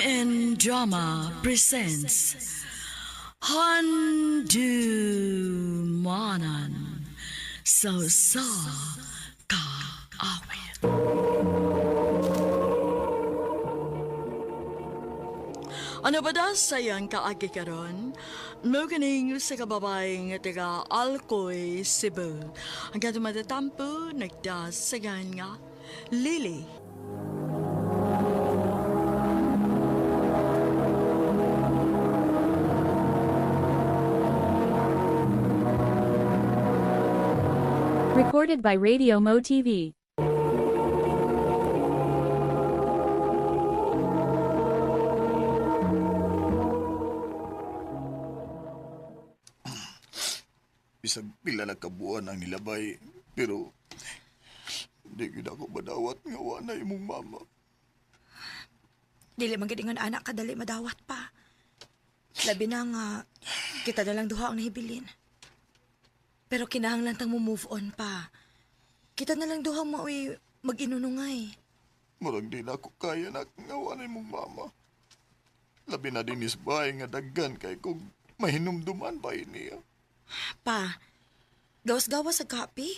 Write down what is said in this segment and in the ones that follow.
RN Drama presents Handumanan sa sa kaawit. Ano ba da sayang kaagi karon? Muganing sa kababae nga taga Alcoy, Cebu. Ang katong matatampo, nagdasagan nga Lily. Recorded by Radio Mo TV. Bisag pila na kabuan ang nilabay, pero di gyud ako madawat nga wa na imong mama. Dili man gid ingon anak kadali madawat pa. Labi na nga kita na lang duha ang nahibilin. Pero kinahanglan tang mo move on pa. Kita na lang duha maoy mag-inunungay. Murag di na ako kaya na nga wa na imong mama. Labi na din isbay nga daggan kay kung mahinumduman ba niya. Pa, gawas-gawas sa kapi.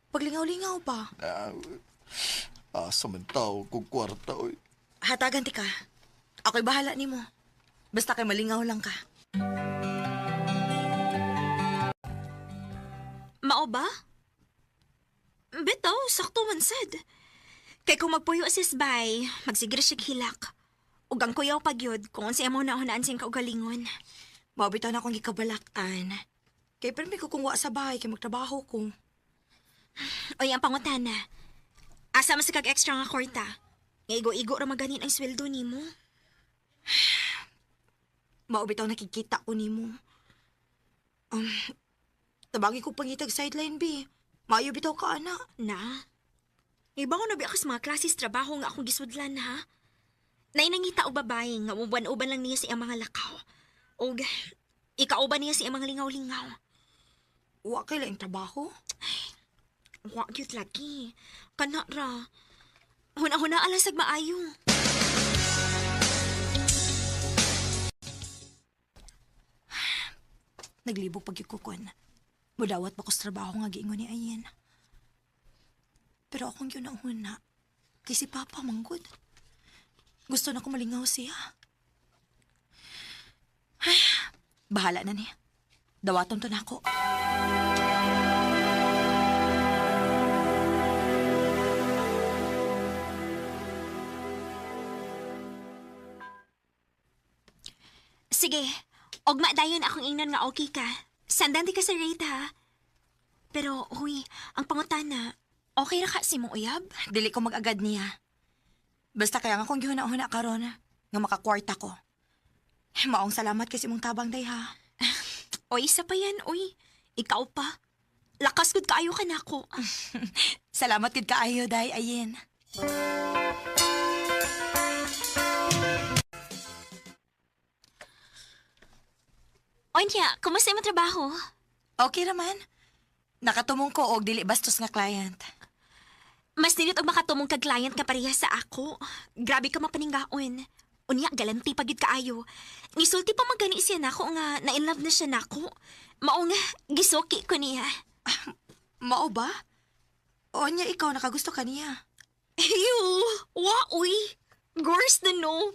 Paglingaw-lingaw pa. Na, asa man tao kung kwarta oy. Hatagan ti ka. Ako'y bahala nimo. Basta kay malingaw lang ka. Mao ba? Bitaw, sakto man sad. Kay kung magpuyo si Sbay, magsigre siya hilak. Ug ang kuyaw pagyud kung unsay amo na siyang kaugalingon. Mao bitaw na akong gikabalakan. Kay permi ko kung wa sa bahay kay magtrabaho ko. Oy, ang pangutana. Asa man sa kag extra nga kwarta? Nga igo-igo ra maganin ang sweldo nimo. Mao bitaw nakikita ko nimo. Um, tabangi ko pangitag sideline B. Maayo bitaw ka ana. Na. Ibangon na ba ako sa mga klases trabaho nga akong gisudlan ha? Nainangita og babae nga uban-uban lang niya sa iyang mga lakaw. Og ikauban niya sa iyang mga lingaw-lingaw. Wa kay laing trabaho. Wa gyud lagi. Kana ra. Huna-huna alang sag maayo. Naglibog pag kon. Mudawat pa ko sa trabaho nga giingon ni Ayen. Pero akong yun ang huna. Kay si Papa manggod. Gusto na ko malingaw siya. Ay, bahala na niya. Dawaton to na ako. Sige, ugma dayon akong ingnon nga okay ka. Sandan di ka sa rate ha. Pero, huy, ang pangutana, okay ra ka si mong uyab? Dili ko mag-agad niya. Basta kaya nga akong gihuna-huna karon nga makakwarta ko. Maong salamat kasi mong tabang day ha. O isa pa yan, uy. Ikaw pa. Lakas gud kaayo ka nako. Salamat gid kaayo day ayin. Onya, kumusta imong trabaho? Okay raman. Nakatumong ko og dili bastos nga client. Mas nindot og makatumong kag client ka pareha sa ako. Grabe ka mapaninggaon. Unya, galanti pa gyud kaayo. Nisulti pa man gani siya nako nga na in love na siya nako. Mao nga gisuki ko niya. Mao ba? O niya ikaw nakagusto ka niya. Ew! Wa, uy! Girls na no.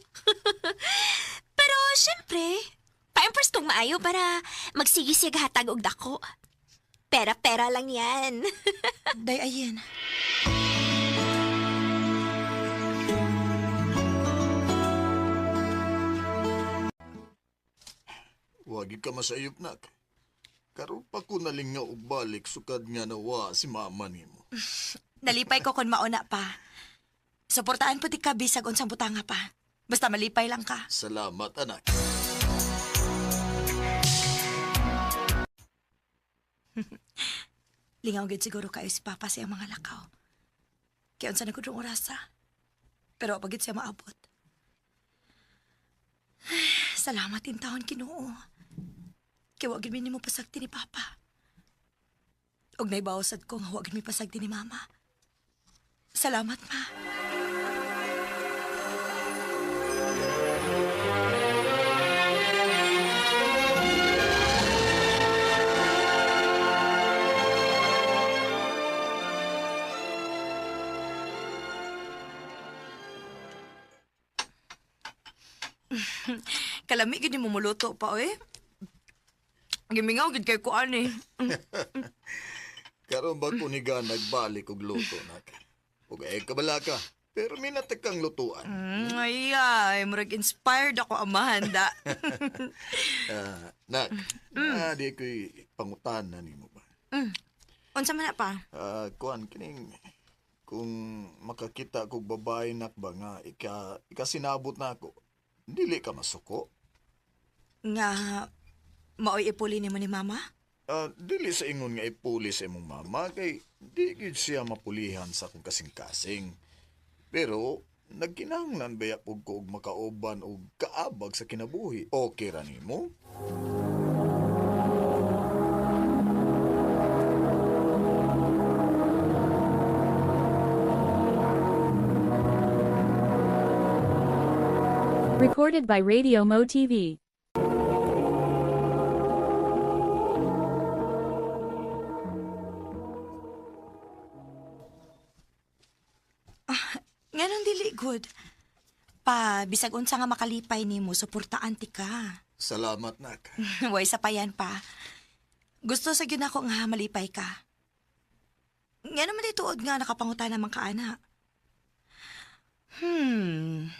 Pero, syempre, pa-impress kong maayo para magsige siya gahatag og dako. Pera-pera lang yan. Day ayin. Wagi ka masayop nak. Karon pa ko nalingaw og balik sukad nga nawa si mama nimo. Nalipay ko kon mauna pa. Suportaan po ti ka bisag unsang butanga pa. Basta malipay lang ka. Salamat anak. Lingaw gid siguro kayo si Papa sa iyang mga lakaw. Kaya unsa na gud ang orasa. Pero pagid siya maabot. Salamat in taon Ginoo. Kay wa gid mi nimo pasagti ni Papa. Og naibawsad ko nga wa gid mi pasagti ni Mama. Salamat, Ma. Kalami gid mo muluto pa oy. Gimingaw gid kay kuan eh. Karon ba kuniga nagbalik og luto nak? Ug ay kabala ka. Pero minatak kang lutuan. Ay, ay, murag inspired ako amahan da. Nak, di ko'y pangutan na nimo ba? Unsa man na pa? Kuan kining kung makakita kog babae nak ba nga ika sinabot na ako. Dili ka masuko. Nga maoy ipuli nimo ni mama? Dili sa ingon nga ipuli sa imong mama kay di gyud siya mapulihan sa akong kasing-kasing. Pero nagkinahanglan ba pug ko og makauban og kaabag sa kinabuhi? Okay ra nimo? Recorded by Radio Mo TV. Nganong dili good? Pa, bisag unsa nga makalipay nimo, suportaan ti ka. Salamat nak. Way sa payan pa. Gusto sa gyud nako nga malipay ka. Nga naman di tuod nga nakapanguta naman ka, ana.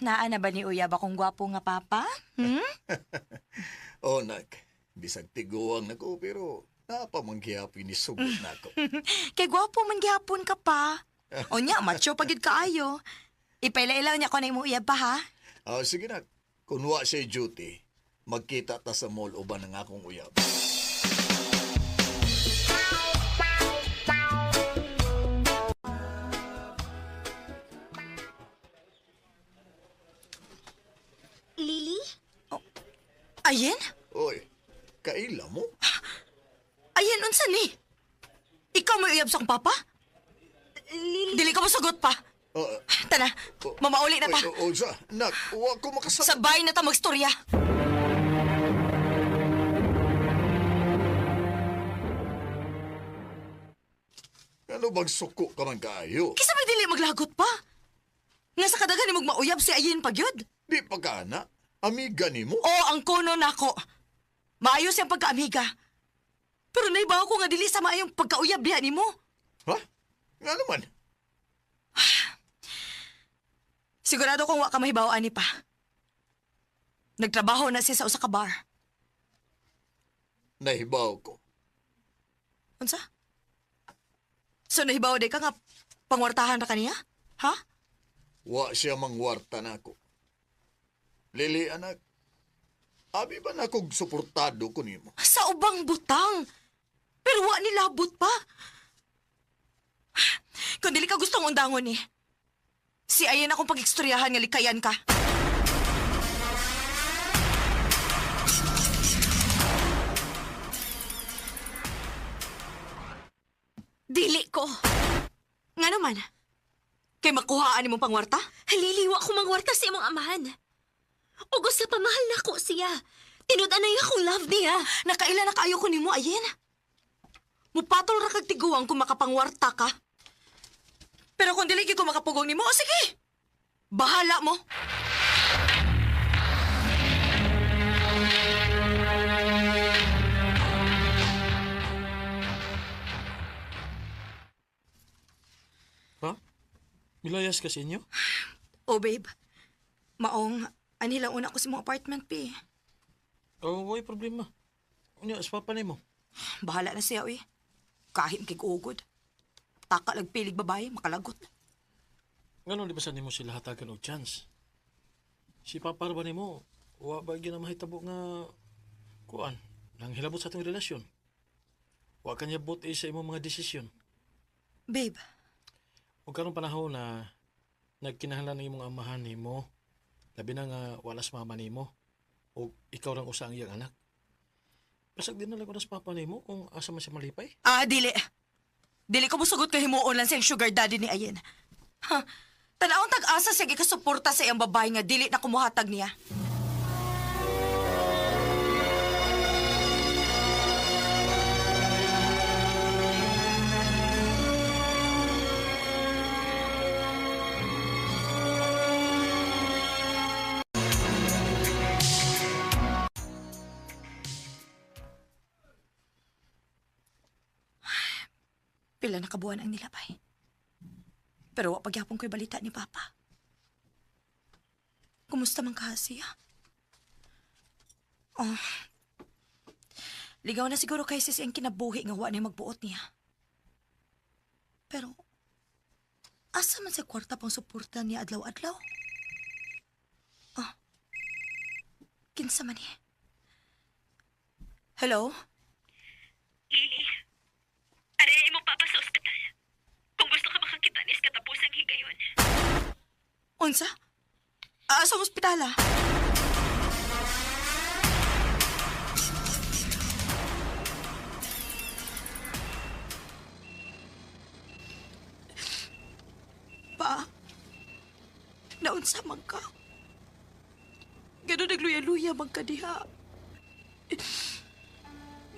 Naa na ba ni Uyab akong gwapo nga papa? Hmm? Oh nak, bisag tiguang nako pero napamanggihapon ni sugot nako. Kay gwapo man gihapon ka pa. O nya, macho pagid kaayo. Ipaila-ilaw niya ko na imo uyab pa ha. Sige nak, kung wa siya duty, magkita ta sa mall uban ang akong uyab. Lily? Ayen? Oy, kaila mo? Ayen, unsa ni? Ikaw may uyab sa akong papa? Lily? Dili ka mo sagot pa. Tana, mamauli na ta. Oy, oh, sa, nak, wa ko makasabot. Sabay na ta magstorya. Ano bang suko ka man kaayo? Kisa may dili maglagot pa. Nga sa kadaghan ni mauyab si Ayen pagyud. Di pa ka na. Amiga nimo? O ang kono nako. Maayo siyang pagkaamiga. Pero naibaw ko nga dili sa maayong pagkauyab diha nimo. Ha? Nga naman. Sigurado kong wa ka mahibaw ani pa. Nagtrabaho na siya sa usa ka bar. Nahibaw ko. Unsa? So nahibaw di ka nga pangwartahan ra kaniya? Ha? Wa siya mangwarta nako. Lili, anak. Abi ba na kog suportado ko nimo? Sa ubang butang. Pero wa nilabot pa. Kung dili ka gustong undangon ni. Si ayen akong pag-ekstoryahan nga likayan ka. Dili ko. Nga naman. Kay makuhaan nimong pangwarta? Lily, wa ko mangwarta sa imong amahan. Ug usa pa mahal nako siya. Tinud-anay akong love niya. Nakaila na kaayo ko nimo ayen. Mupatol ra kag tiguang kung makapangwarta ka. Pero kung dili gyud ko makapugong nimo, o sige. Bahala mo. Ha? Milayas ka sa inyo? Oh babe. Maong anhi lang una ko sa imong apartment pi. Oh, way problema. Unya, sa papa nimo. Bahala na siya, uy. Kahit kay ugod. Taka lag pilig babae, makalagot. Ngano di ba sa nimo sila hatagan og chance? Si papa ra ba nimo? Wa ba gyud na mahitabo nga kuan nang hilabot sa atong relasyon? Wa kanya but sa imong mga desisyon. Babe, Ug karong panahon na nagkinahanglan ang imong amahan nimo, labi na nga wala sa mama nimo, ug ikaw lang usa ang iyang anak. Basag di na lang ko na sa papa nimo kung asa man siya malipay. Dili. Dili ko musugot kay himuon lang siyang sugar daddy ni Ayen. Ha? Tanawang tag-asa siya gikasuporta sa iyang babae nga dili na kumuhatag niya. Pila na kabuan ang nilabay. Pero wa pagyapon ko'y balita ni Papa. Kumusta man ka siya? Oh. Ligaw na siguro kay sis ang kinabuhi nga wa niya magbuot niya. Pero, asa man sa kwarta pang suporta niya adlaw-adlaw? Oh. Kinsa man eh? Hello? Lily, aray mo papa sa ospital. Kung gusto ka makakita nis katapusang higayon. Unsa? Asa ang ospital ah? Pa, naunsa man ka? Ganun nagluya-luya man ka diha.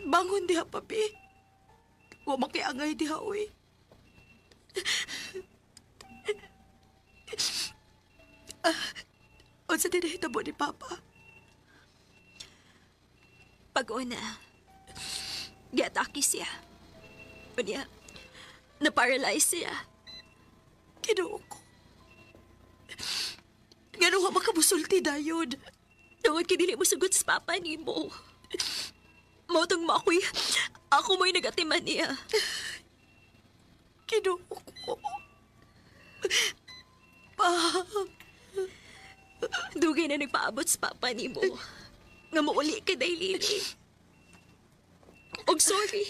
Bangon diha, papi. Wa makiangay diha, uy. Unsa din nahitabo ni Papa? Pag-una, giatake siya. Unya, na-paralyze siya. Ginoo ko. Ngano nga makamusulti dayon? Tungod kay dili mo sugot sa papa nimo. Mao tong mo ako'y, ako mo'y nagatiman niya. Ginoo ko. Pa, Dugay na nagpaabot sa papa nimo. Nga muuli ka day, Lily. Og sorry.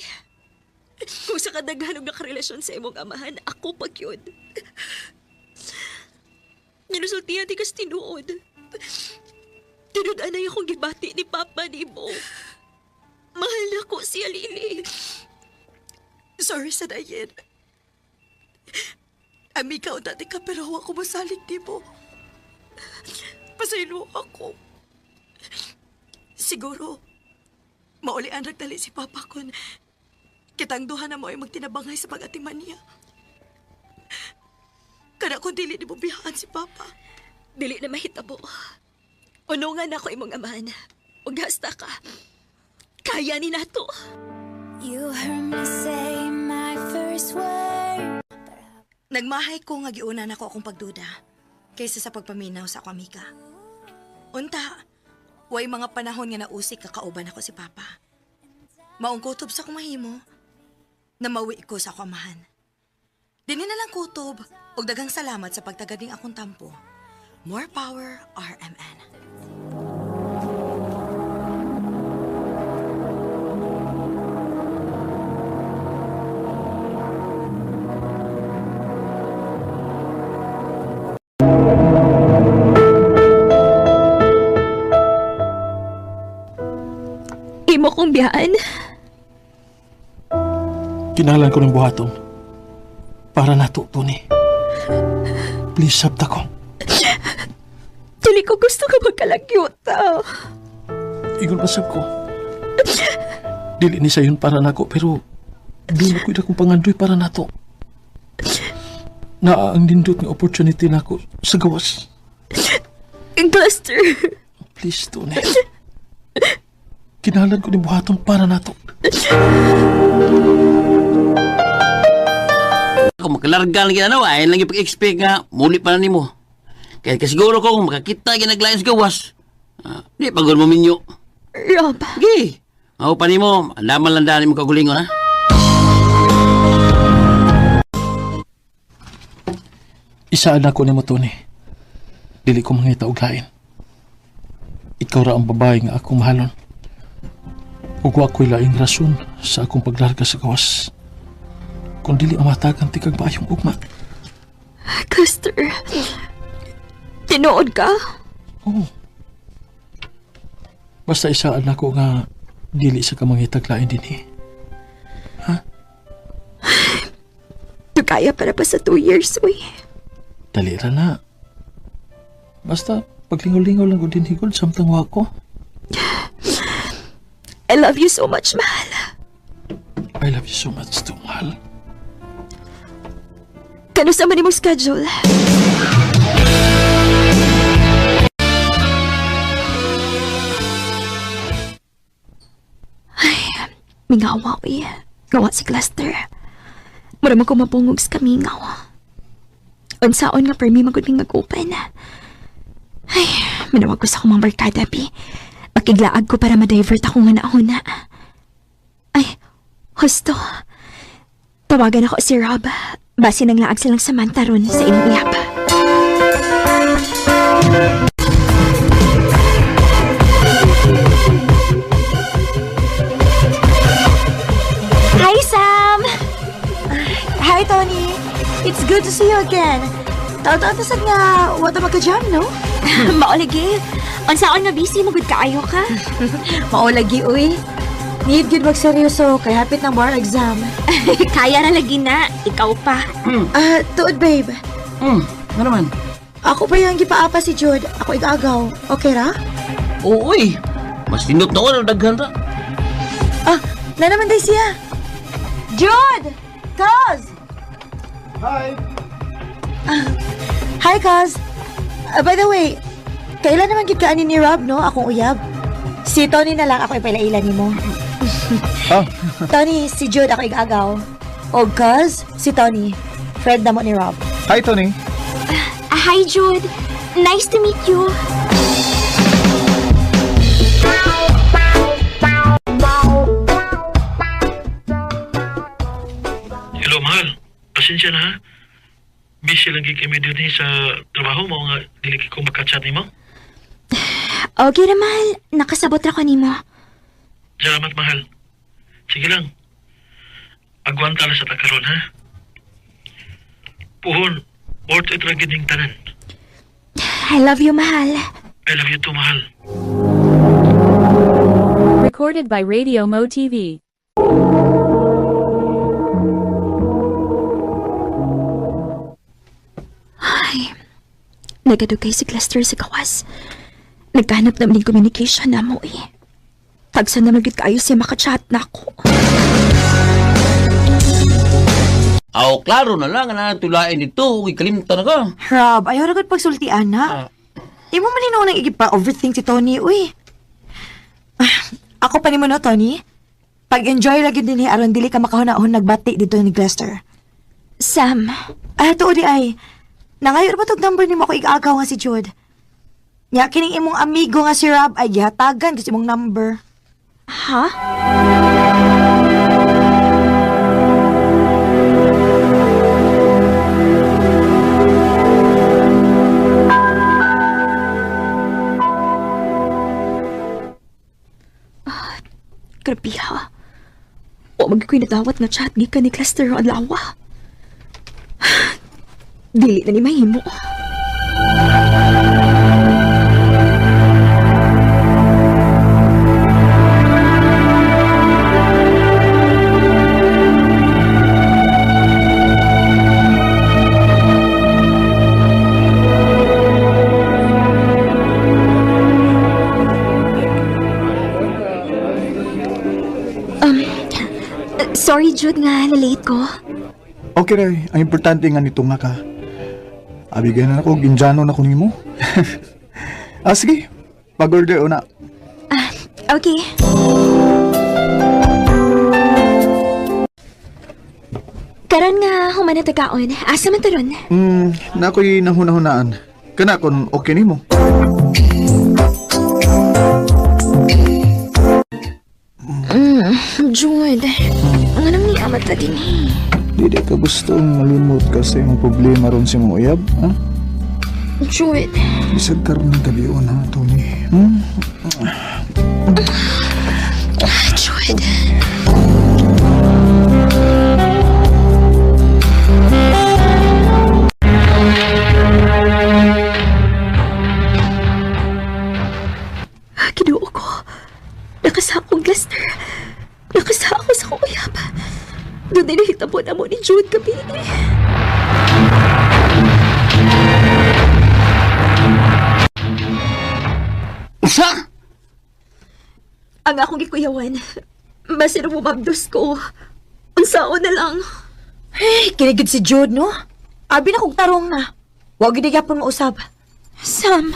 Kung sa kadaghan og nakarelasyon sa imong amahan, ako pag yun. Ninusultihan di kas tinuod. Tinud-anay akong gibati ni papa nimo. Mahal na ko siya, Lily. Sorry sa dayen. Amiga o dati ka pero ako masalig di mo. Pasaylo ako. Siguro, maulian nagdali si Papa kun kitang duha na mo ay magtinabangay sa pag-atiman niya. Kada kung dili ni mo biyahan si Papa. Dili na mahitabo. Unungan ako imong amahan. Ug hasta ka. Kaya ni nato. You heard me say my first word. Nagmahay ko nga giuna nako akong pagduda kaysa sa pagpaminaw sa akong amiga. Unta, way mga panahon nga nausik kakauban ako si Papa. Maong kutob sa akong mahimo, na mawi ko sa akong amahan. Dini na lang kutob, ug daghang salamat sa pagtagad ning akong tampo. More power, RMN. Imo kong biyaan. Kinahanglan ko ng buhaton. Para nato, Tony. Please, sabta ko. Dili ko gusto ka magkalagyuta. Ingon pa sab ko. Dili ni sayon para nako pero doon ako'y dakong pangandoy para nato. Naa ang nindot nga opportunity nako sa gawas. Buster. Please, Tony. Kinahanglan ko ni buhaton para nato. Kung makalarga lang ginanawa, ay lang ipag-expect nga, muli pa na nimo. Kaya kasiguro ko kung makakita ginaglain sa gawas, di pagod mo minyo. Rob, Gi, ako pa nimo, andaman lang daan mo kagulingon, ha? Isaan ako nimo, Tony. Dili ko mangita og lain. Ikaw ra ang babae nga akong mahalon. Ug wa ko'y laing rason sa akong paglarga sa gawas. Kung dili ang matagan tikag maayong ugma. Custer. Tinuod ka? Oo. Basta isaan ako nga dili sa ka mangitag lain dinhi. Kaya para pa sa 2 years, uy. Dali ra na. Basta paglingaw-lingaw lang ko din higol samtang wa ko. I love you so much, mahal. I love you so much too, mahal. Kano sa man imong schedule? Ay, mingawa, uy. Gawa si Cluster. Mura man ko mapungog sa kamingaw. Unsaon nga permi magud ming mag-open. Ay, manawag ko sa akong mga barkada, bi. Makiglaag ko para ma-divert ako nga nauna. Ay, husto. Tawagan ako si Rob. Base nang laag silang Samantha ron sa inyong iyap. Hi, Sam! Hi, Tony. It's good to see you again. Taon-taon na sad nga, wala magka-jam, no? Maulagi. Unsaon nga busy, magud kaayo ka? Maulagi, uy. Need gid magseryoso kay hapit ng bar exam. Kaya ra lagi na. Ikaw pa. Tuod, babe. Ano naman? Ako pa yung gipaapa si Jude. Ako igagaw. Okay ra? Oo, uy. Mas tindot na ko, daghan ra. Ah, na naman day siya. Jude! Kaz! Hi! Hi, Kaz. By the way, kailan naman gid kaani ni Rob, no? Akong uyab. Si Tony na lang ako ipailailan nimo. Ah. Tony, si Jude ako igagaw. O Kaz, si Tony. Friend na mo ni Rob. Hi, Tony. Hi, Jude. Nice to meet you. Hello, mahal. Pasensya na ha. Busy lang gid kami dito sa trabaho mo nga dili ko makachat nimo. Okay ra, mahal. Nakasabot ra ko nimo. Salamat, mahal. Sige lang. Agwanta lang sa takaron, ha? Puhon, worth it ra gid ning tanan. I love you, mahal. I love you too, mahal. Recorded by Radio Mo TV. Ay, nagadugay si Cluster sa gawas. Nagkahanap naman yung communication na mo eh. Tagsa naman gid kaayo siya makachat na ako. Aw, klaro na lang, na tulain dito, uy, kalimta na ka. Rob, ayaw na gud pagsultian na. Imo man nino nang igipa-overthink si Tony, uy. Ako pa nimo no, Tony. Pag-enjoy lagi din ni aron dili ka makahuna-hun nagbati dito ni Glester. Sam, Tuod di ay. Nangayo ba tog number nimo ako igagaw nga si Jude? Nya kining imong amigo nga si Rob ay gihatagan kasi imong number. Ha? Grabe ha. Wa man ko'y nadawat nga chat gikan ni Cluster adlaw. Dili na ni mahimo. Sorry, Jude, nga na-late ko. Okay ra, ang importante nga nito nga ka. Abigay na ako, ginjano na ko nimo. Sige, pag-order una. Okay. Karon nga human na tagaon. Asa man taron? Na ako'y nahuna-hunaan. Kana kung okay nimo. Jude, ang anong ni amat ta din eh. Di ka gustong malimot ka sa imong problema ron sa imong uyab, ha? Jude. Bisag karon ng gabi ha, Tony. Jude. Kinuo ko. Nakasakong Lester. Nakasako sa kong uyab. Doon din nahitabo na mo ni Jude gabi. Usa! Ang akong gikuyawan, basin bumabdos ko. Unsaon na lang. Ay, kinigid si Jude, no? Abi na kong tarong na. Wag gid gyapon mausab. Sam.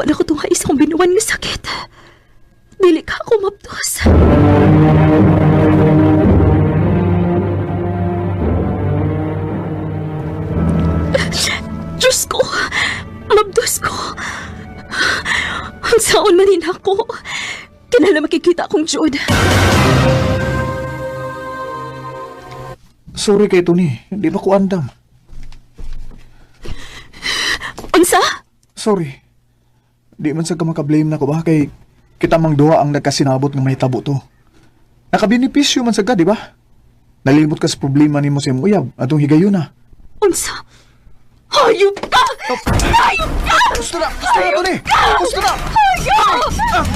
Wala ko tungha isa kong binuwan nga sakit. Dili ka ako mabdos. Diyos ko! Mabdos ko! Ang saon man din ako. Kinala makikita akong Jude. Sorry kay Tony, di ba ko andam? Unsa? Sorry. Di man sa ka makablame na ko ba kay kita mang duha ang nagkasinabot nga mahitabo to. Nakabenepisyo man sa ka, di ba? Nalimot ka sa problema nimo sa imong uyab atong higayon na. Unsa? Hayop ka! Hayop ka! Gusto na! Gusto na, Tony! Gusto na! Hayop!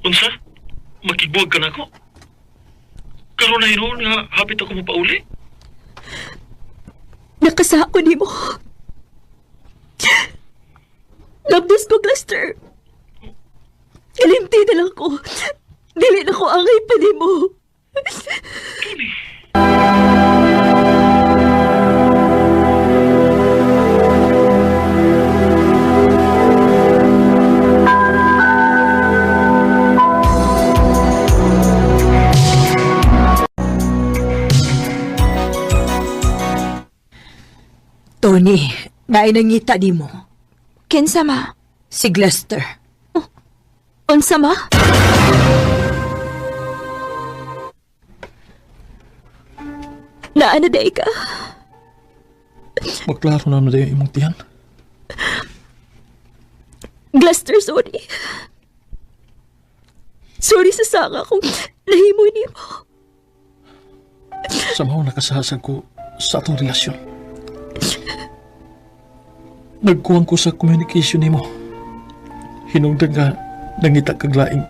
Unsa? Makigbuwag ka na ako? Karon na hinuon nga hapit ako mapauli? Nakasako nimo. Labdos ko, Cluster. Kalimti na lang ko. Dili na ko angay pa nimo. Tony. Tony, naay nangita di mo. Kinsa ma? Si Glester. Unsa ma? Naana day ka? Maklaro na na dayon imong tiyan. Gluster, sorry. Sorry sa sanga kung nahimo nimo. Samaw nakasasag ko sa atong relasyon. Nagkuwang ko sa communication nimo. Hinungdan nga nangita kag laing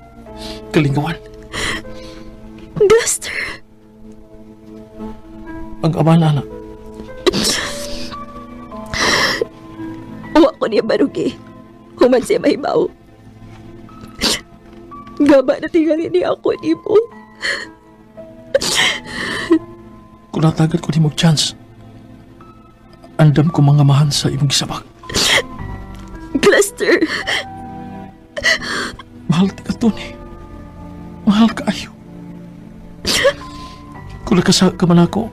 kalingawan. Gluster, Ang ama na na, uwa ko niya barugi. Human siya mahibaw. Gaba na tingali niya ako nimo. kung natagal ko nimo chance, andam ko mga mahan sa imong gisabak. Gluster, Mahal ka, Tony. Mahal ka ayo. Kung nakasa ka man ako,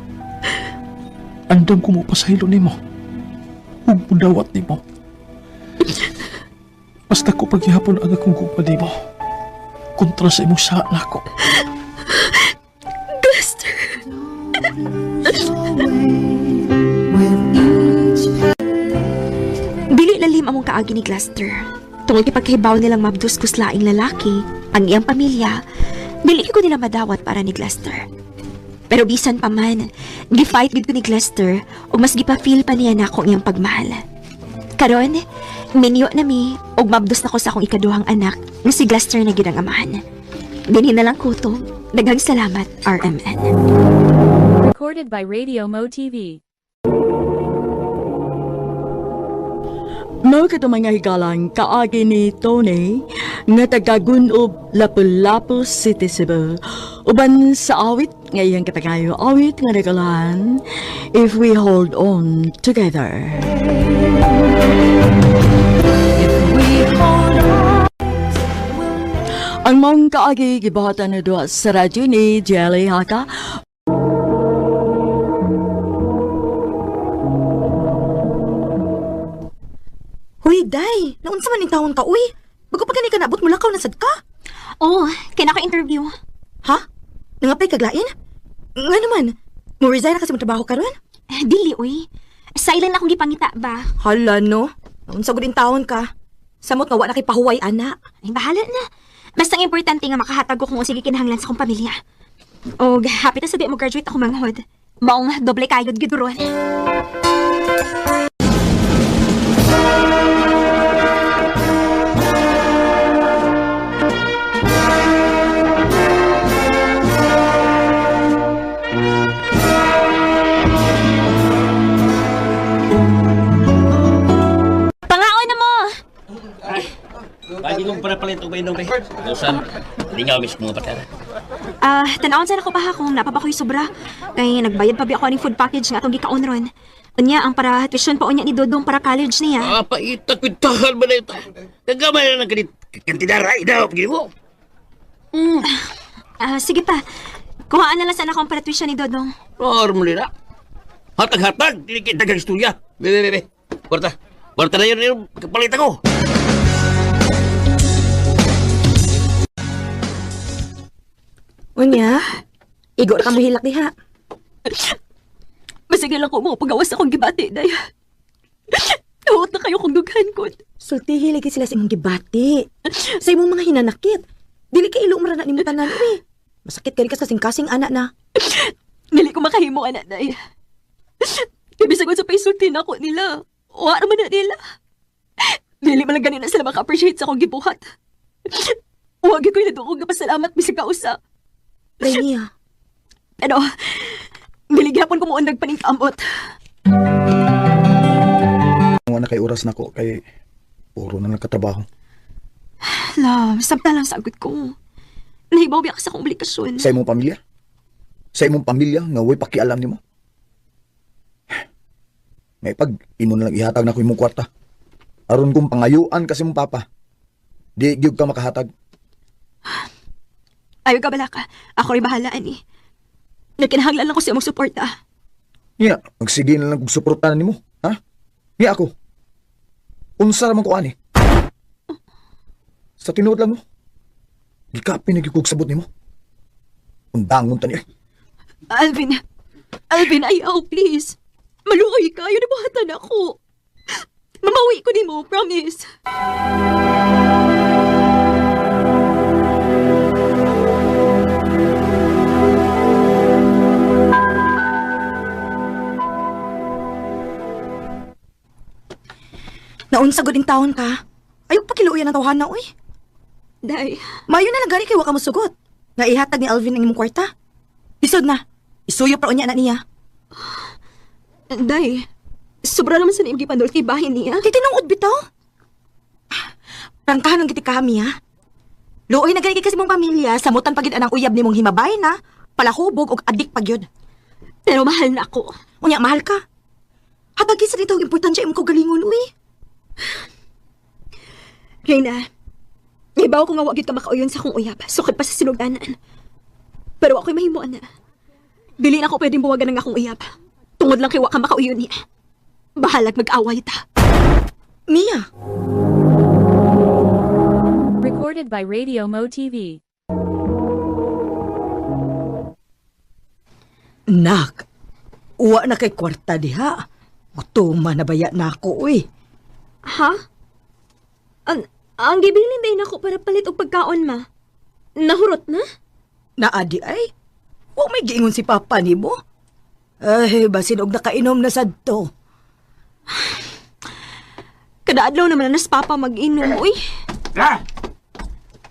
andam ko mo pasahilo nimo. Ug mudawat nimo. Basta ko paghihapon ang akong gugma nimo. Kontra sa imong saa nako. Gluster. Dili lalim among kaagi ni Gluster. Tungod kay pagkahibaw nilang mabdus kus laing lalaki, ang iyang pamilya, dili ko nila madawat para ni Gluster. Pero bisan pa man, gi-fight gid ko ni Gluster ug mas gipa-feel pa niya nako ang iyang pagmahal. Karon, minyo na mi ug mabdus na ko sa akong ikaduhang anak nga si Gluster na gid ang amahan. Dinhi na lang kutob. Daghang salamat, RMN. Recorded by Radio Mo TV. Mao kato mga higalang kaagi ni Tony nga taga-Gunob, Lapu-Lapu City, Cebu. Uban sa awit nga iyang katagayo awit nga nagalahan, If We Hold On Together. Ang maong kaagi gibuhatan na duha sa radyo ni Jelly Haka. Huy, day! Naunsa man ning taon ka, uy? Bago pa gani ka naabot, mulakaw na sad ka? Oh, kaya ko interview. Ha? Nangapay kaglain? Nga naman, mo resign na kasi mo trabaho karon? Dili, uy. Sa ilan akong gipangita ba? Hala no. Naunsa gud taon ka. Samot nga wa na kay pahuway ana. Ay, bahala na. Basta ang importante nga makahatag ko kung sige kinahanglan sa akong pamilya. Og happy ta sa di mo graduate ako manghod. Maong doble kayod gid ron. Pangaon na mo! Ikong para palit og mainom be. Usan, lingaw mis mga patara. Ah, tanawon sana ko pa ha kung napa ba ko'y sobra. Kay nagbayad pa bi ako aning food package nga atong gikaon ron. Unya ang para tuition pa unya ni Dodong para college niya. Ah, paita kwintahan ba na ito? Kagamay na ng kanit kantidara idaw pagin mo. Ah, sige pa. Kuhaan na lang sana ako ang para tuition ni Dodong. Normally na. Hatag-hatag, dili kay dagang istorya. Be, be, be, be. Kwarta. Kwarta na yun, yun. Kapalit ako. Unya, igo ra ka mohilak diha. Basig na lang ko mga pagawas akong gibati, day. Huwag na kayo kong dughan ko. Sultihi lagi sila sa imong gibati. Sa imong mga hinanakit. Dili kay ilo na nimo tanan uy. Masakit kay ka sa kasing-kasing anak na. Dili ko makahimo, anak, day. Kaya bisag sa paisulti na ako nila. Wa naman na nila. Dili man lang ganina sila maka-appreciate sa akong gibuhat. Huwag ko yung nadungog nga pasalamat bisag kausa. Renia, Pero, dili gihapon ko muundag paningkamot. Wala na kay oras nako kay puro na nagkatrabaho. Love, samta lang sagot ko. Nahibaw biya ka sa akong obligasyon. Sa imong pamilya? Sa imong pamilya nga way pakialam nimo? May pag imo na lang ihatag nako imong kwarta. Aron kung pangayuan kasi mong papa. Di gyud ka makahatag. Ayaw ka bala ka. Ako rin bahala, ani. Nagkinahanglan lang ko sa imong suporta. Niya, magsige na lang kog suportahan nimo, ha? Niya ako. Unsa ra man ko ani? Sa tinuod lang mo. Gikapin na gyud kog sabot nimo. Undangon ta niya. Alvin, Alvin, ayaw, please. Maluoy ka, yun buhatan ako. Mamawi ko nimo, promise. Naunsa gud ing taon ka. Ayaw pakiluoyan ang tawhana uy. Day, Mayo na lang gani kay wa ka mosugot. Nga ihatag ni Alvin ang imong kwarta. Lisod na. Isuyo pa unya na niya. day, sobra naman sa niyang gipandol kay bahin niya. Kay tinuod bitaw. Prangkahan ang giti kami ha. Luoy na gani kay kasi mong pamilya, samutan pagid anang uyab nimong himabay na, palahubog og adik pagyud. Pero mahal na ako. Unya mahal ka. Hatagi sa dito ang importansya imong kaugalingon uy. Reyna, ibaw ko nga wag gyud ka makauyon sa akong uyab, sukad pa sa sinugdanan. Pero ako'y mahimuan na. Dili na ako pwedeng buwagan ng akong uyab. Tungod lang kay wa ka makauyon niya. Bahalag mag-away ta. Mia, Recorded by Radio Mo TV. Nak, uwa na kay kwarta diha. Gutuma na baya na ako, uy. Ha? Ang gibilin day nako para palit og pagkaon ma. Nahurot na? Naadi ay. Wa may giingon si papa nimo. Ay, basin og nakainom na sadto. Kada adlaw naman na nas papa mag-inom, uy. Ha?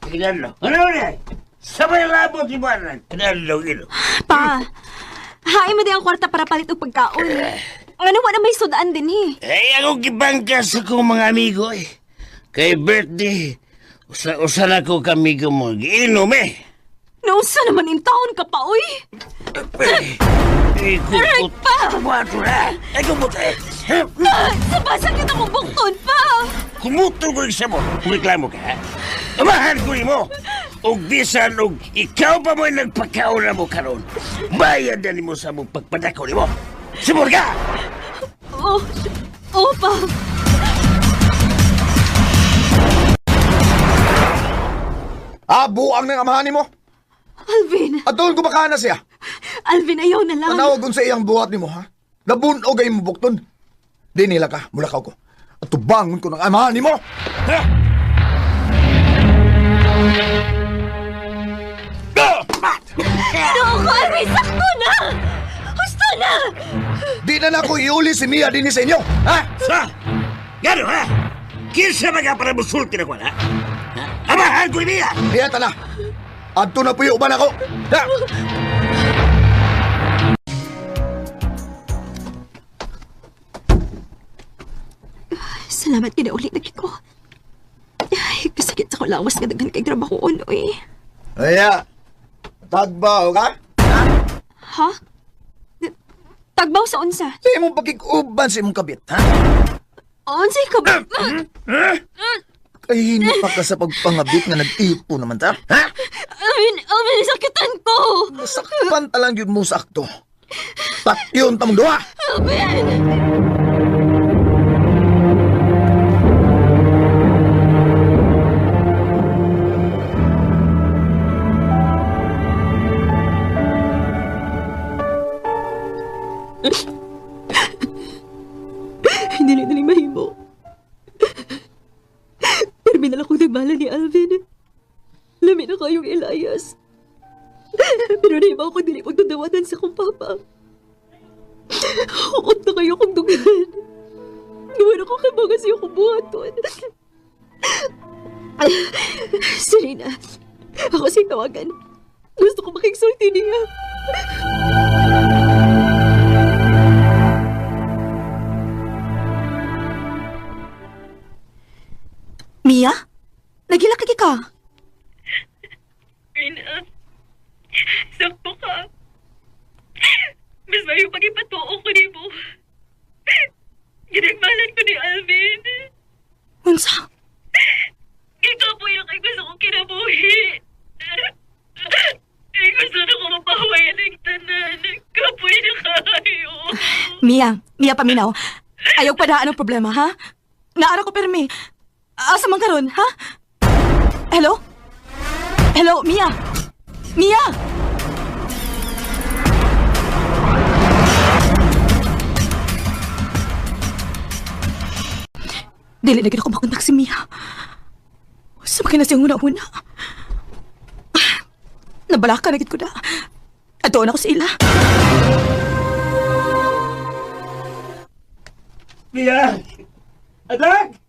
Kinalo. Ano na? Sabay labot ni Baran. Kinalo ilo. Pa, hain mo di ang kwarta para palit og pagkaon. Ano wa na may sudaan din eh. Eh, ako gibangka sa kong mga amigo eh. Kay birthday, usa-usa na ko kami mag-inom eh. Nausa naman in taon ka pa, uy. Eh, Aray, pa! Kumato na! Ay, kumuto eh! Sabasa kita kong bukton pa! Kumuto ko isa mo. Reklamo ka, ha? Amahan ko mo! Og bisan og ikaw pa mo'y nagpakauna mo karon. Bayad na nimo sa mong pagpadako nimo. Sumur ka! Oh, oh pa. Ah, buang ng amahan nimo. Alvin, Adol ko baka na siya. Alvin, ayaw na lang. Tanawag sa iyang buhat nimo ha. Nabunog ay mo bukton. Di nila ka, mulakaw ko. At tubangon ko ng amahan nimo. Ha? No, ko, Alvin, sakto na! Husto na! Di na nako iuli si Mia dinhi sa inyo. Ha? Sa? Gano, ha? Kinsa ba ka para musulti na ko, ha? Amahan ko niya! Diya ta na. Adto na puyo uban ako. Ha? Salamat kinauli na ko. Ay, kasakit sa Ako lawas nga daghan kay trabahoon, oy. Aya, tagbaw ka? Ha? Tagbaw sa unsa? Sa imong pakikuban sa imong kabit, ha? Unsay ka ba? Kay pa ka sa pagpangabit nga nag-ipo naman ta, ha? Alvin, Alvin, sakitan ko! Sakpan ta lang yun mo sakto. Patyon ta mong duha! Alvin! Hindi na dali mahimo. Pero minala kong nagmala ni Alvin. Lami na kayong Elias. Pero nahima ako dili pagdadawanan sa kong papa. Hukot na kayo kong dugan. Gawan ako kay mga siya kong buhaton. Serena, ako siyang tawagan. Gusto ko makiksulti niya. Mia? Nagilak ka ka? Rina, sakto ka. Mas mayo pag-ipatuo ko ni mo. Ginagmalan ko ni Alvin. Unsa? Ikaw po yung kay gusto kong kinabuhi. Ay, gusto na ko mapahuwayan ng tanan. Kapoy na kayo. Mia, Mia paminaw. Ayaw pa daan ang problema, ha? Naara ko permi. Asa man karon, ha? Hello? Hello, Mia? Mia! Dili na gid ako makontak si Mia. Sa na siyang una-una. Nabalaka na gid ko na. Atoon ako sa ila. Mia! Anak!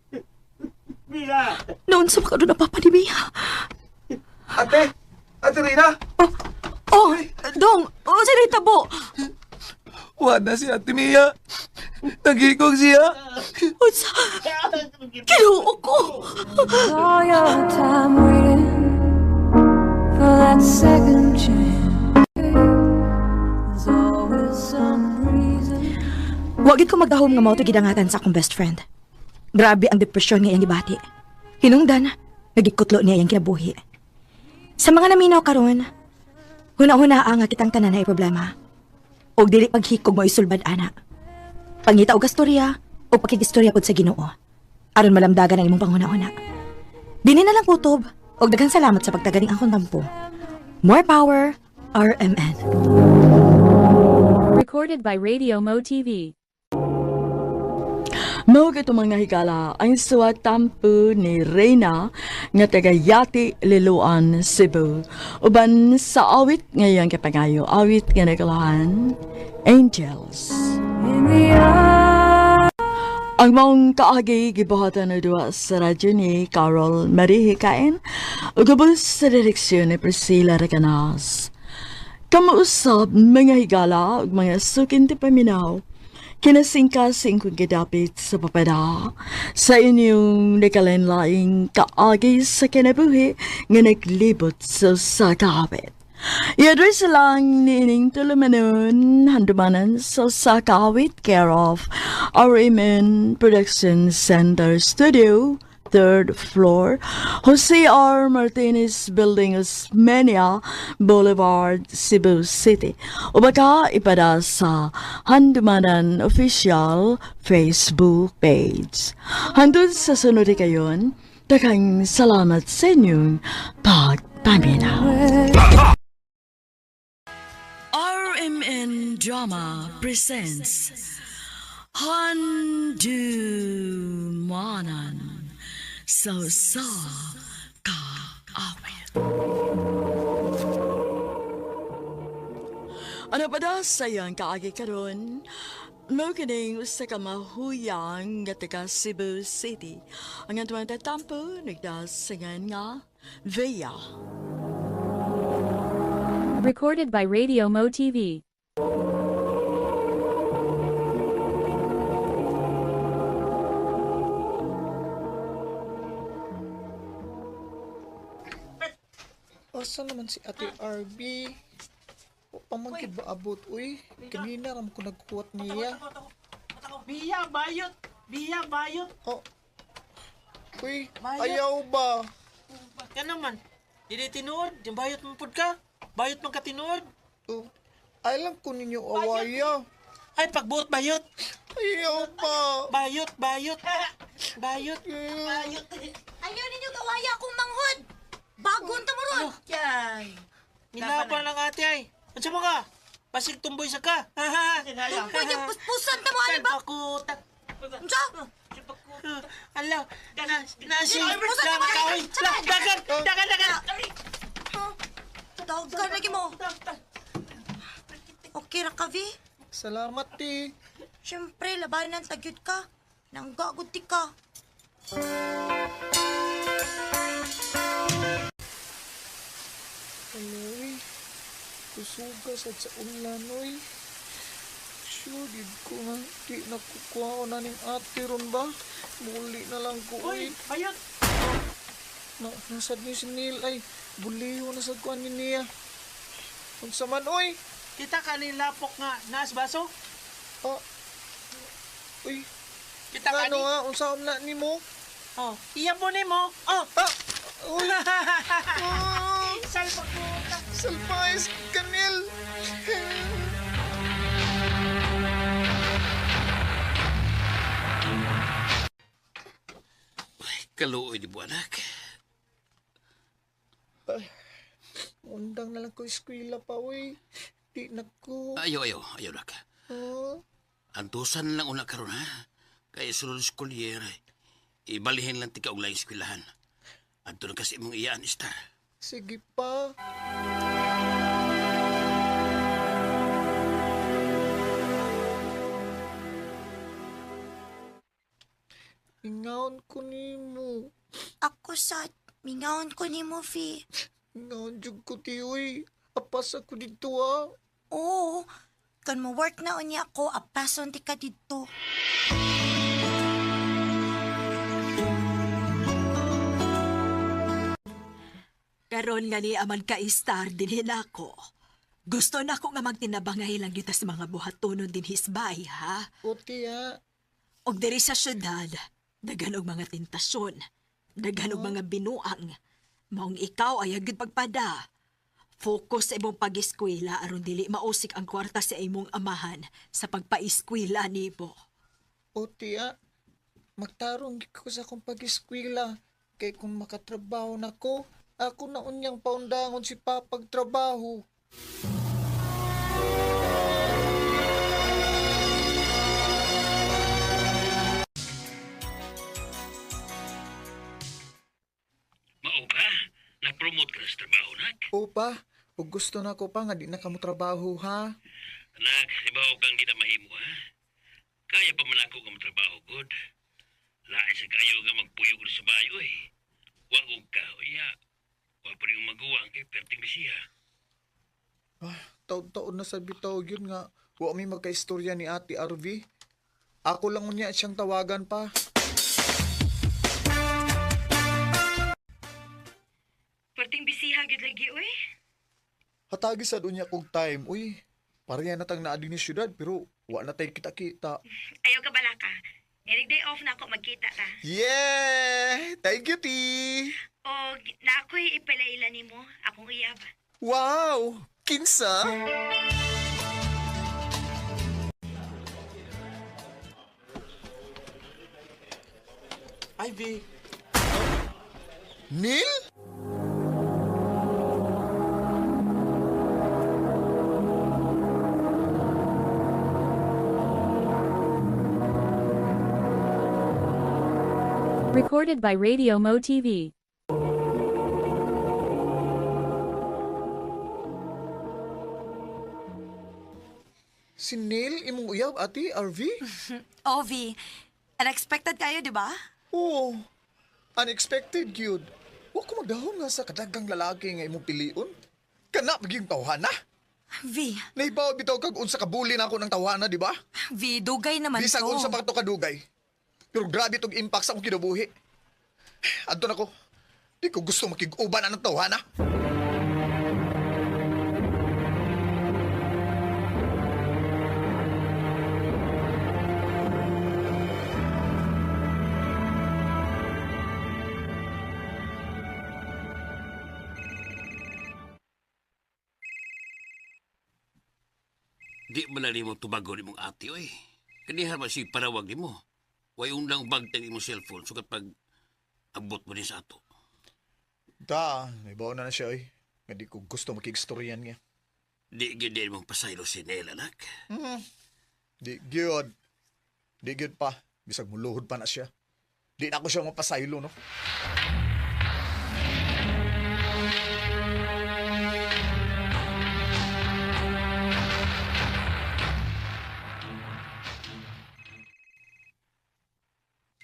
Mia! Noon sa makaroon na papa ni Mia. Ate! Ate Rina! Oh, oh, Dong, oh, sa tabo. Wala si Ate Mia. Nagigog siya. Unsa? Kinuo ko. All your time waiting for that second chance. There's always some reason. Wagid ko magdahom nga mao to gidangatan sa akong best friend. Grabe ang depresyon nga iyang gibati. Hinungdan, nagikutlo niya iyang kinabuhi. Sa mga naminaw karon, huna-huna ang kitang tanan na problema. Og dili paghikog mo isulbad ana. Pangita og gastorya o pakigistorya pod sa Ginoo. Aron malamdagan ang imong panghuna-huna. Dini na lang kutob og daghang salamat sa pagtaganing akong tampo. More power, RMN. Recorded by Radio Mo TV. Mao kato mga higala ang suwat tampo ni Reyna nga taga Yati, Liloan, Cebu. Uban sa awit ngayong kapangayo, awit nga nagalahan, Angels. In the eye. Ang maong kaagi gibuhatan na duwa sa radyo ni Carol Marie Hikain ug ubos sa direksyon ni Priscilla Recanas. Kamuusab mga higala ug mga sukin ti paminaw. Kinasingkasing kong gidapit sa papada sa inyong nakalanlaing kaagi sa kinabuhi nga naglibot sa sakawit. I-address lang niining tulumanon handumanan sa Sakawit, care of RMN Production Center Studio, third floor, Jose R. Martinez Building, Osmeña Boulevard, Cebu City. O baka ipada sa Handumanan Official Facebook page. Hantod sa sunod kayon, daghang salamat sa inyong pagpaminaw. RMN Drama presents Handumanan sa sa kaawit. Ano pa da sayang kaagi karon? Mao kining usa ka mahuyang nga taga Cebu City. Ang atuang tatampo nagdasingan nga Vea. Recorded by Radio Mo TV. Asa naman si Ate RB? O pamangkid ba abot? Uy, kanina ram ko nagkuwat niya. Biya, bayot! Biya, bayot! Oh. Uy, Bayot. ayaw ba? Ka naman, dili tinuod, yung bayot man pud ka. Bayot man ka tinuod. Oh, ay lang ko ninyo awaya. Ay, pagbuot bayot. Ayaw ba? Bayot, bayot. Bayot. Bayot. Ayaw ninyo gawaya akong manghod. Bagon ta mo ron. Yan. Nilaban lang ate ay. Unsa mo ka? Basig tumboy sa ka. Tumboy yung puspusan ta mo ani ba? Salbakuta. Unsa? Ala, na, nasi, Pusan ta mo. kahoy. Dagan, dagan, dagan. Dagan lagi mo. Okay ra ka, V. Salamat, ti. Siyempre, labanan tagyod ka. Nanggagod ti ka. Aloy, kusugas at sa ulan, oy. Sure, di ko nga. Di nakukuha ko na ning ate ron ba? Muli na lang ko, Uy, oy. bayot. Na, nasad ni si Neil ay. Buliho na sad ko ani niya. Unsa man, oy. Kita ka ni lapok nga naas baso? Oh. Uy, Kita ka ano ni? nga? Unsa na nimo? Oh, iya po ni mo. Oh. Ah! Uy! Ah! Salbakuta. Salpais ka, Neil! Kaluoy di mo, anak. Ay, undang na lang ko eskwela pa, uy. Di na ko. Ayaw, ayaw, ayaw, anak. Ah, Antusan lang una karon ha. Kay sulod school year, ibalihin lang tika og laing eskwelahan. Adto na kasi imong iyaan, Star. sige pa. Ingaon ko nimo. Ako sa mingaon ko ni mo, V. Ingaon jud ko ti, uy. Apas ako dito, ah. Oo. Kan mo work na unya ako, apason ti ka didto. Karon nga ni aman ka istar dinhi nako. Gusto nako nga magtinabangay lang kita sa mga buhatonon dinhi sa bahay, ha? O, tiya. Og diri sa syudad, daghan og mga tentasyon, daghan og mga binuang. Maong ikaw ay agad pagpada. Focus sa imong pag-eskwela aron dili mausik ang kwarta sa imong amahan sa pagpaeskwela nimo. O, tiya. Magtarong gid ko sa akong pag-eskwela. Kay kung makatrabaho na ko, ako na unyang paundangon si papag trabaho. Mao ba? Na-promote ka na sa trabaho, nak? Opa, ug gusto na ko pa nga di na kamo trabaho ha. Anak, ibaw kang di na mahimo, ha? Kaya pa man ako nga matrabaho, good. Lain sa kayo nga magpuyo ko sa bayo, eh. Wag og ka, iya. Wa pa rin magawa ang kay perting bisiha. Ah, taon-taon na sa bitaw yun nga. Wa mi magkaistorya ni Ate RV. Ako lang unya siyang tawagan pa. Perting bisiha gyud lagi uy. Hatagi sad unya kog time, uy. Pareha na tang naa dinhi syudad pero wa na tay kita-kita. Ayaw ka bala ka. Next day off na ako magkita ta. Yeah! Thank you, T. Og na ako'y ipalaila nimo akong uyab. Wow! Kinsa? Ivy. Neil? Recorded by Radio Mo TV. Si Neil imong uyab, Ate RV? Oh, V. Unexpected kayo, di ba? Oo. Unexpected yun. Wa ko magdahom nga sa kadagang lalaki nga imong piliun. Kana paging tawhana. V. Nahibaw bitaw kag unsa ka bully na ako ng tawhana, di ba? V, dugay naman Bisag to. unsa pa to kadugay. Pero grabe tong impact sa akong kinabuhi. Adto na ko. Di ko gusto makig-uban anang tawhana. Di man na nimo tubagon imong ate, oy. Kaniha ba si panawag nimo? Way undang bagtang imong cellphone sukat pag abot mo din sa ato. Ta, naibaw na na siya oy. Nga di ko gusto makigstoryan niya. Di gid din mong pasaylo si Nel, anak. Di gyud. Di gyud pa. Bisag muluhod pa na siya. Di na ako siya mapasaylo, no?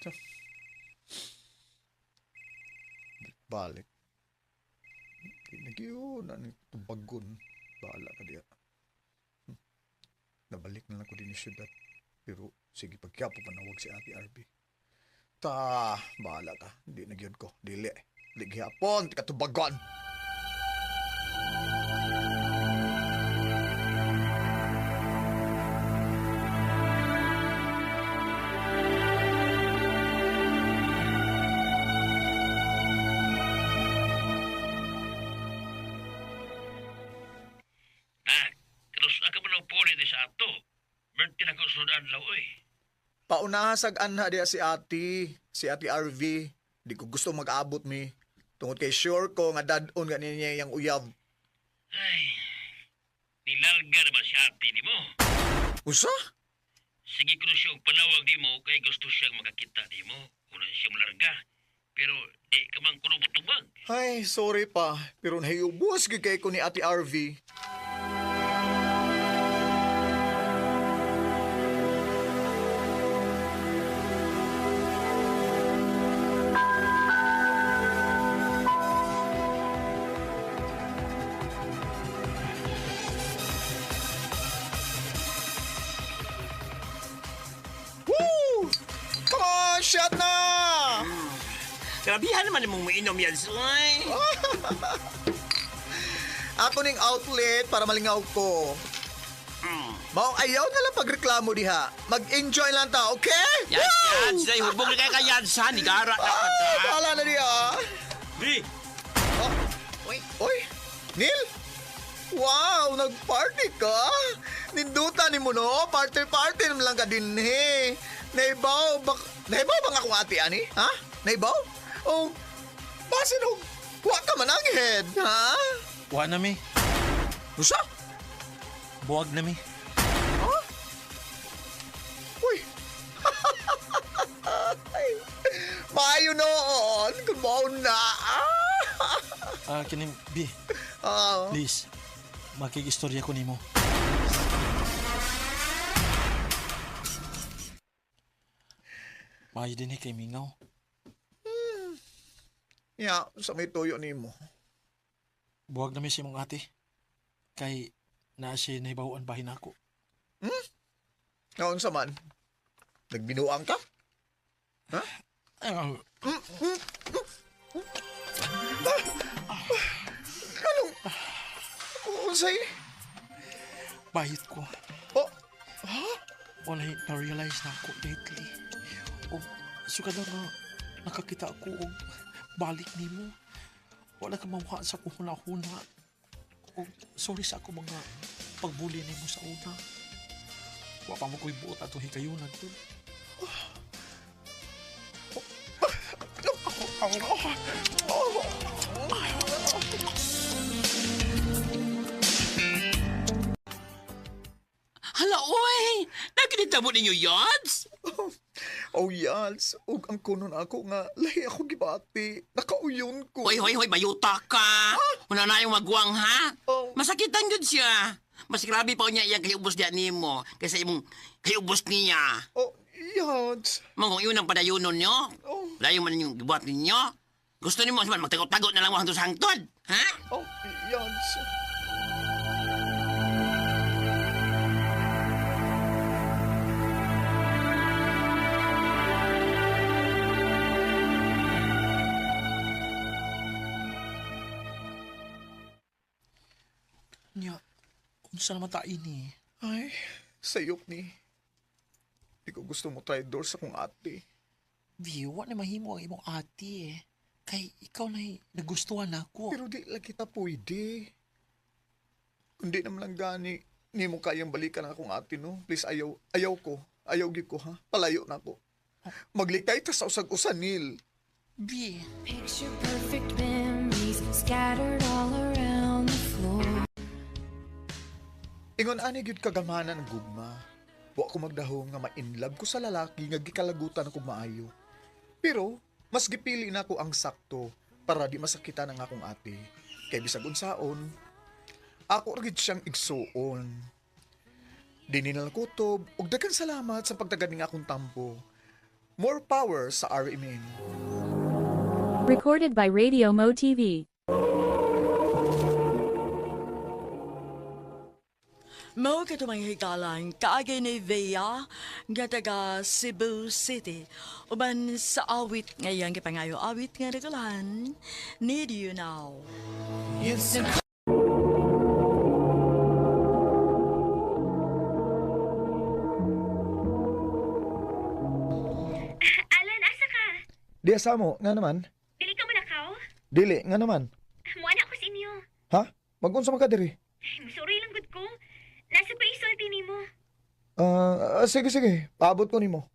Tiyan. Balik. Di na gyud. Ano tubagon. Bahala ka diya. Nabalik na lang ko din yung syudad. Pero sige, pagkyapo panawag si Ate RB. Ta, bahala ka. Hindi na gyud ko. Dili. Dili gihapon. Di ka tubagon. Ah, karos ka man ang puli di sa ato. Birthday na ko sunod adlaw, oy. Paunaha sag anha diya si Ate. Si Ate RV. Di ko gusto mag-abot mi. Tungod kay sure ko nga dadon nga niya yang uyab. Ay, nilarga na ba si ate ni mo? Usa? Sige ko na siya og panawag di mo kay gusto siyang makakita di mo. Una siya malarga. Pero di ka man kuno mutubag. Ay, sorry pa. Pero nahiubos gyud kay ko ni Ate RV. Woo! Come on, shot na! Grabihan naman imong mainom yan, Soy. Ako ning outlet para malingaw ko. Maong ayaw na lang pagreklamo diha. Mag-enjoy lang ta, okay? Yan, yan. Sila hubog na kay kayansa. Nigara na Ah, ka ta. bahala na diha. Di! Oy, oy, Neil! Wow, nagparty ka? Ninduta ni mo no? Party-party naman lang ka din he. Naibaw ba, naibaw ba nga akong ate ani? Ha? Naibaw? Oh, basin og, wa ka man ang head, ha? Wa na mi. Usa? Buwag na mi. Uy. Ay, Maayo noon, kung mao na. Ah, kining B, Ah. please. Makikistorya ko nimo. Maayo din eh kay Mingaw. Ya, sa may tuyo nimo. Buwag na mi si imong ate. Kay naa siya nahibaw-an bahin ako. Naon sa man? Nagbinuang ka? Ay, Anong? Unsay? bayit ko. Oh, Wala na-realize na ako lately. O, sukad na nga, nakakita ako og balik nimo. Wala ka mawala sa akong huna-huna. O, sorry sa ako mga pagbuli nimo sa una. Wa pa mo ko'y buot atong higayunan to. Hala, oy! Nakinita mo ninyo, Yads? oh yes. Ug ang kunon ako nga lahi ako gibati. Nakauyon ko. Hoy, hoy, hoy, bayuta ka! Una na yung magwang, ha? Oh. Masakitan yun siya. Mas grabe pa niya iyang kayubos niya nimo kaysa imong kayubos niya. Oh, yes. Mangong yun ang padayunon nyo. Oh. Layo man yung gibuhat ninyo. Gusto nimo man magtago-tago na lang mo hangtod sa hangtod, ha? Oh, yes. Nya, unsa naman ta ini? Ay, sayop ni. Di ko gusto mo traidor sa kong ate. Di, wa na mahimo ang imong ate eh. Kay ikaw na nagustuhan ako. Pero di lang kita pwede. Kundi naman lang gani. nimo kayang balikan ang akong ate, no? Please, ayaw, ayaw ko. Ayaw gyud ko, ha? Palayo na ako. Maglikay ta sa usag-usa, Neil. B. Picture perfect memories scattered all around the floor. Ingon ani gyud kagamanan ang gugma. Wa ko magdahom nga ma-inlove ko sa lalaki nga gikalagutan ako maayo. Pero mas gipili na ko ang sakto para di masakitan ang akong ate. Kay bisag unsaon, ako ra gyud siyang igsuon. Dini na lang kutob ug daghan salamat sa pagtagad ning akong tampo. More power sa RMN. Recorded by Radio Mo TV. Mao katumang higalan kaagay ni Vea nga taga Cebu City. Uban sa awit ngayang gipangayo awit nga nagulahan, Need You Now. Alan, asa ka? Di asa mo, nga naman. Dili ka mulakaw? Dili, nga naman. Muana ko sa inyo. Ha? Magunsa man ka diri? Sorry lang gud ko. Nasa pa isulti nimo. Ah, sige sige, paabot ko nimo.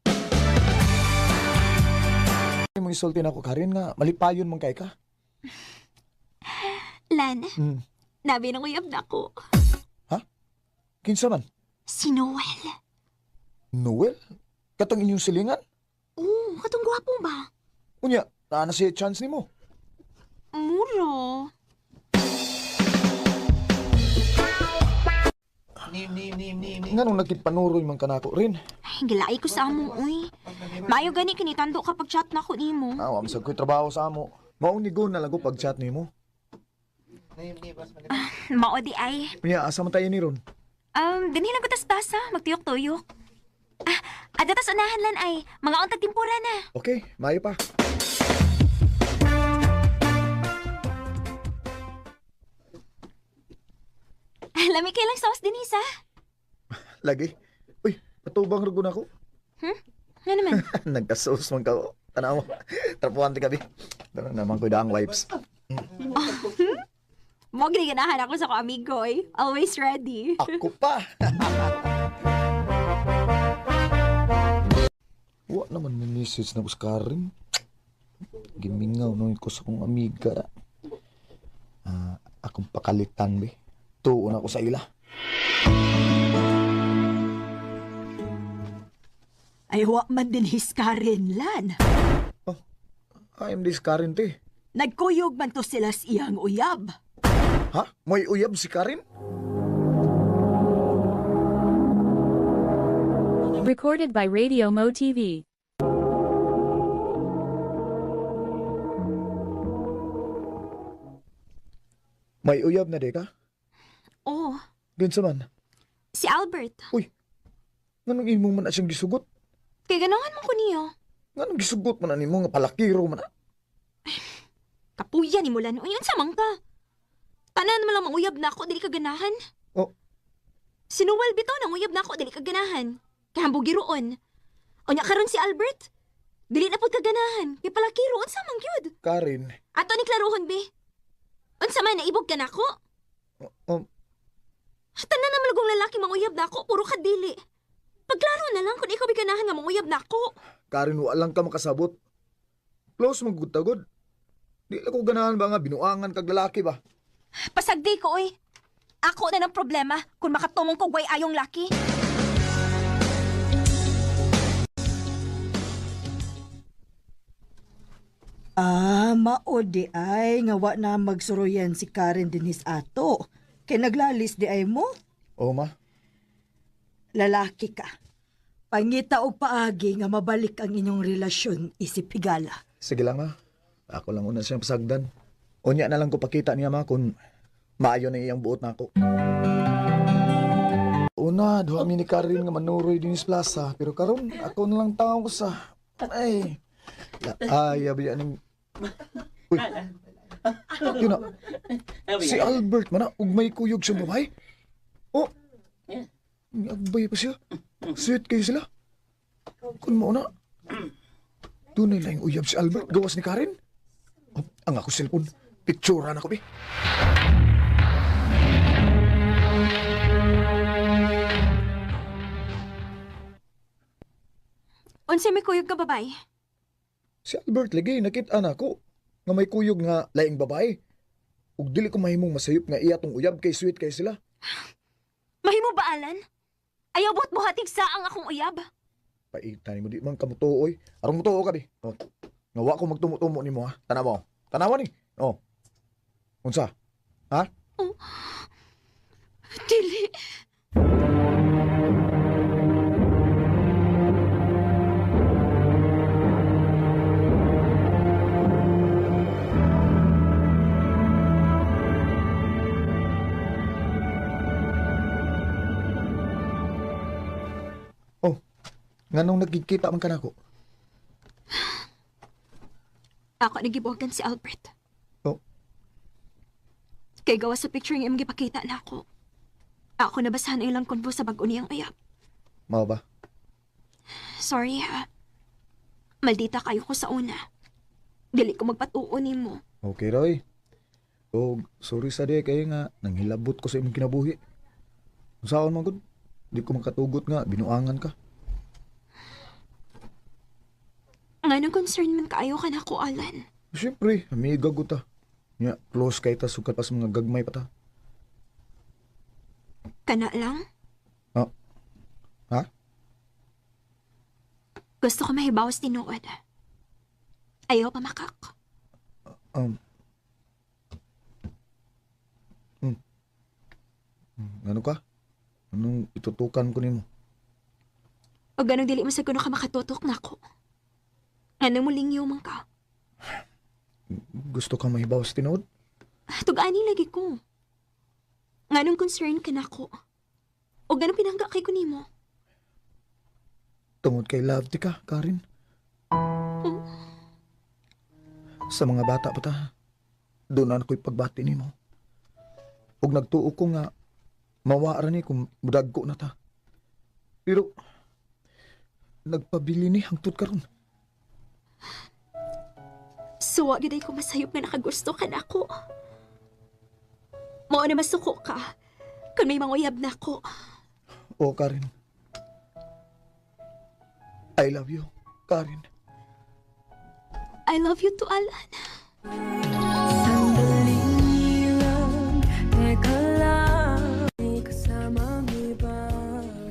Mong isulti na ako Karin nga malipayon man kay ka. Lan, Hmm. nabi nang uyab na ako. Kinsa man? Si Noel. Noel? Katong inyong silingan? Oo, katong gwapo ba? Unya, naa na siya chance nimo. Muro. Nganong nagkipanuroy man kanako rin? Ay, gilaay ko sa amo, uy. Maayo gani kinitando kapag chat na ko nimo. Ah, wa masag ko'y trabaho sa amo. Maong nigo na lang ko pag-chat nimo. Mao di ay. Unya, asa man tayo ni ron? Dinhi lang ko tas basa, magtuyok-tuyok. Ah, adatas unahan lan ay, mga untag timpura na. Okay, maayo pa. Lami kay lang sauce dinhi sa. Lagi. Uy, patubang ra gud ako. Nga naman. Nagkasos man ka. Tanaw. Trapuhan ti gabi. Tara naman ko'y daang wipes. Mo gani ganahan ako sa ko amigo eh. Always ready. Ako pa. Wa naman may message na ko sa Karin. Gimingaw nun ko sa kong amiga. Ah, akong pakalitan be. Tuon ako sa ila. Ay, wa man din his Karen, Lan. I'm this Karin te. Nagkuyog man to sila sa iyang uyab. Ha? May uyab si Karin? Recorded by Radio Mo TV. May uyab na de ka? Oh, Gansa man. si Albert. Uy, nganong imo man na siyang gisugot? Kay ganahan mo ko niyo. Nganong gisugot man na nimo nga palakiro man na? Kapuya ni Mulan. Uy, unsa man ka? Tanan man lang manguyab na ako, dili ka ganahan. Oh. Si Noel bitaw nanguyab na ako, dili ka ganahan. Kay hambog giroon. Unya karon si Albert. Dili na pud ka ganahan. Kay palakiro, unsa man gyud? Karin, Ato ni klarohon be. Unsa man naibog ka nako? um, Tanan naman lagong lalaki manguyab na ako, puro ka dili. Pagklaro na lang kung ikaw bi ganahan nga manguyab na ako. Karin, wa lang ka makasabot. Close man gud tagod. Di lang ko ganahan ba nga binuangan kag lalaki ba? Pasagdi ko oy. Ako na ng problema kung makatumong ko way ayong laki. Ah, mao di ay nga wa na magsuruyan si Karen dinhis ato. Kay naglalis di ay mo. Oo ma. Lalaki ka. Pangita og paagi nga mabalik ang inyong relasyon isip higala. Sige lang ma. Ako lang una siyang pasagdan. Unya na lang ko pakita niya ma kung maayo na iyang buot nako. Una, duha mi ni Karin nga manuroy din sa plaza, pero karon ako na lang taong ko sa ay. La, ay, abi aning. Uy. Yun na. Si Albert man na, ug may kuyog siyang babae. Oh. Agbay pa siya. Sweet kayo sila. Kun mao na. Dunay lang uyab si Albert gawas ni Karen. Oh, ang ako cellphone. Picture na ko bi. Unsay may kuyog ka babay? Si Albert lagi nakita na ako nga may kuyog nga laing babae. Ug dili ko mahimong masayop nga iya tong uyab kay sweet kay sila. Mahimo ba, Alan? Ayaw buhat buhatig sa ang akong uyab. Paita nimo di man ka motuo oy. Aron motuo ka di. Oh. Nga wa ko magtumo-tumo nimo ha. Tanawa. Oh. Tanawa ni. Oh. Unsa? Ha? Oh. Dili. Oh. Nganong nagkikita man ka nako? Ako nagibuhagan si Albert. Oh. Kay gawa sa picture nga imong gipakita na ako. Ako nabasahan ang ilang konvo sa bag-o niyang uyab. Mao ba? Sorry ha. Maldita kayo ko sa una. Dili ko magpatuo nimo. Okay, Roy. Og sorry sa di kay nga nanghilabot ko sa imong kinabuhi. Unsaon man gud? Di ko makatugot nga binuangan ka. Nganong concern man kaayo ka nako, Alan. Siyempre, amiga gud ta. Nya, close kay ta sukad pa sa mga gagmay pa ta. Kana lang. Ah. Ha? Gusto ko mahibawas tinuod. Ayaw pa makak. Um. Hmm. Ano ka? Anong itutukan ko nimo? O ganong dili mo sa kuno ka makatutok nako. Ano mo lingyo man ka? Gusto ka mahibawas tinuod? Tug-ani lagi ko. Nganong concern ka nako? O ganong pinangga kay ko nimo? Tungod kay love ti ka, Karin. Hmm? Sa mga bata pa ta, doon na ako'y pagbati nimo. Ug nagtuo ko nga, mawara ni kung mudagko na ta. Pero, nagpabili ni hangtod karon. So, wa gyud ay ko masayop nga nakagusto ka nako. Mao na masuko ka kung may manguyab na ako. Oo, Karin. I love you, Karin. I love you too, Alan.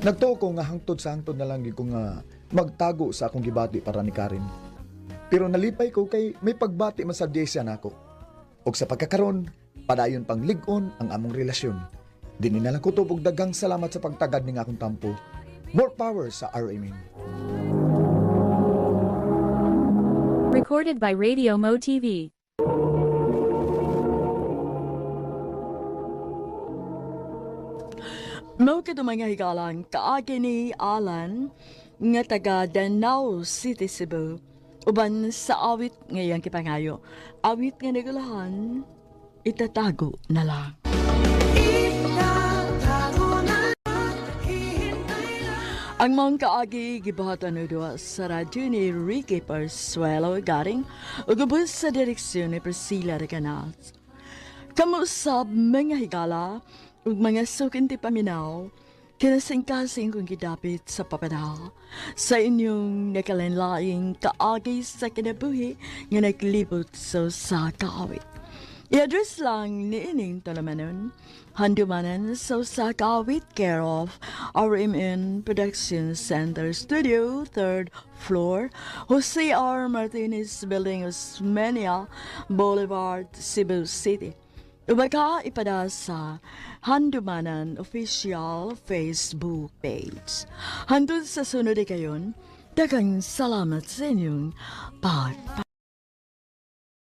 Nagtuo ko nga hangtod sa hangtod na lang gyud ko nga magtago sa akong gibati para ni Karin. Pero nalipay ko kay may pagbati man sa siya nako. Og sa pagkakaron, padayon pang lig-on ang among relasyon. Dini na lang kutob og daghang salamat sa pagtagad ning akong tampo. More power sa RMN. Recorded by Radio Mo TV. Mao kadto mga higalang kaagi ni Alan nga taga Danao City, Cebu. Uban sa awit nga iyang kipangayo. Awit nga nagulahan, itatago na lang. Ang maong kaagi gibuhatan og duha sa radyo ni Ricky Parsuelo Garing ug ubos sa direksyon ni Priscilla Recanat. Kamusab mga higala ug mga sukinti paminaw, kinasingkasing kong gidapit sa papadal sa inyong nakalanlaing kaagi sa kinabuhi nga naglibot sa usa ka awit. I-address lang ni ining tulumanon, Handumanan sa usa ka awit, care of RMN Production Center Studio, 3rd floor, Jose R. Martinez Building, Osmeña Boulevard, Cebu City. Ubaka ipada sa Handumanan official Facebook page. Hantod sa sunod kayon, daghang salamat sa inyong pagpa.